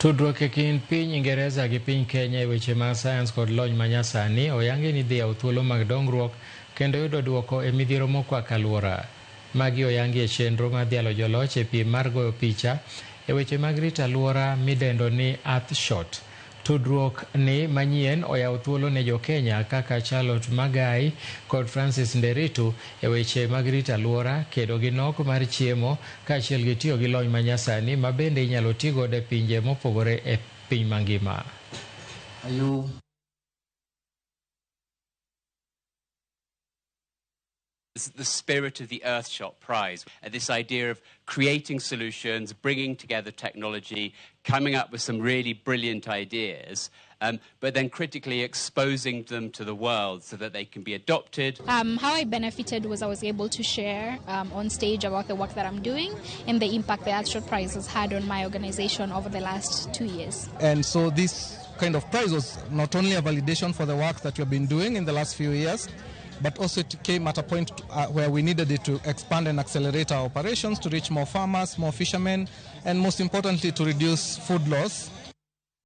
Tudruok e kind piny Ingereza gi piny Kenya e weche mag sayans kod lony manyasani oyangi ni dhi yawo thuolo mag dongruok kendo yudo duoko e midhiero mokwako alwora. Magi oyangi e chenro mar dhialo joloch e piem mar goyo picha e weche mag rito alwora midendo ni Earthshot. Tudruok ni manyien oyawo thuolo ne jo-Kenya kaka Charlotte Magai kod Francis Nderitu e weche mag rito alwora, kedo gi nok mar chiemo kaachiel gi tiyo gi lony manyasani ma bende inyalo ti godo e pinje mopogore e piny mangima. Are you The spirit of the Earthshot Prize, this idea of creating solutions, bringing together technology, coming up with some really brilliant ideas, but then critically exposing them to the world so that they can be adopted. How I benefited was I was able to share on stage about the work that I'm doing and the impact the Earthshot Prize has had on my organization over the last 2 years. And so this kind of prize was not only a validation for the work that we've been doing in the last few years, but also it came at a point where we needed it to expand and accelerate our operations, to reach more farmers, more fishermen, and most importantly, to reduce food loss.